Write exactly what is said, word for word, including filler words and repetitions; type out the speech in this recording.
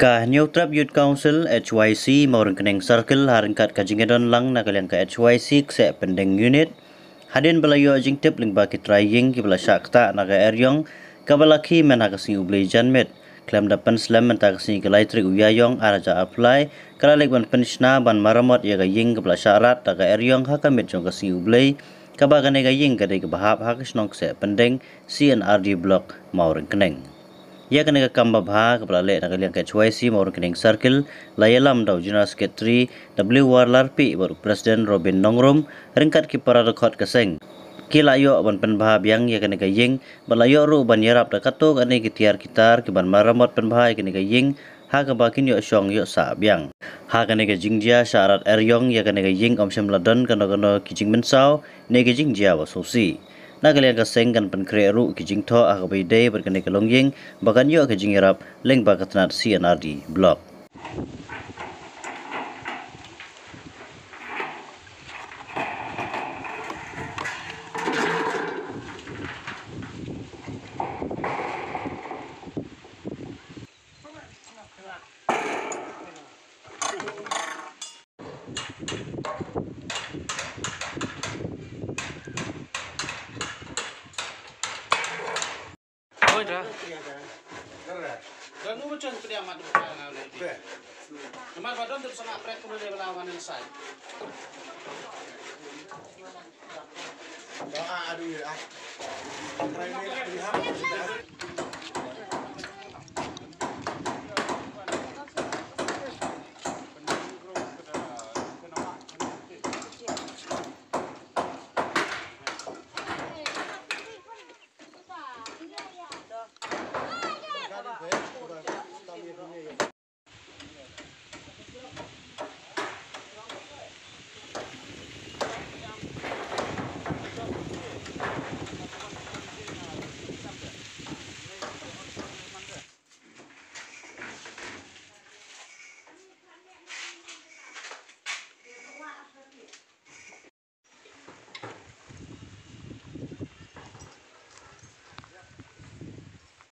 Ka Hynñiewtrep Youth Council, H Y C, Mawryngkneng Circle, ha ryngkat ka jingïadon lang na ka liang ka H Y C Kseh Pyndeng Unit, hadien ba la ïoh jingtip lyngba ki trai ïing kiba la shah ktah na ka eriong kaba la khie myn ha ka sngi U Blei janmiet. Khlem da pynslem, mynta ka sngi ka lai tarik u Ïaïong ar hajar arphew lai, ka la leit ban pynshna ban maramot ïa ka ïing kaba la shah rat da ka eriong ha ka miet jong ka sngi U Blei, kaba kane ka ïing ka dei kaba hap ha ka shnong Kseh Pyndeng, C and R D Block, Mawryngkneng. Ïa kane ka kam babha kaba la leh na ka liang ka H Y C Mawryngkneng Circle, la ïalam da u General Secretary W Warlarpih bad u President Robin Nongrum, ryngkat ki para dkhot ka seng. Ki la ïoh ban pynbha biang ïa kane ka ïing, bad la ïoh ruh ban ïarap da katto katne ki tiar ki tar kiban maramot pynbha ïa kane ka ïing, ha kaba kin ïoh shong ïoh sah biang. Ha kane ka jingjia shah rat eriong ïa kane ka ïing, ym shym la don kano kano ki jingmynsaw ne ki jingjia ba sngewsih. Na ka liang ka seng kan pynkhreh ruh ki jingthoh ha kaba ïadei bad kane ka longïing, ba kan ïoh ka jingïarap lyngba ka tnat C and R D Block. Oi, da. Da nu macam pediang mat buka ngau le. Mat badon tu sama prek tu le bela wan inside. Doa adu ya.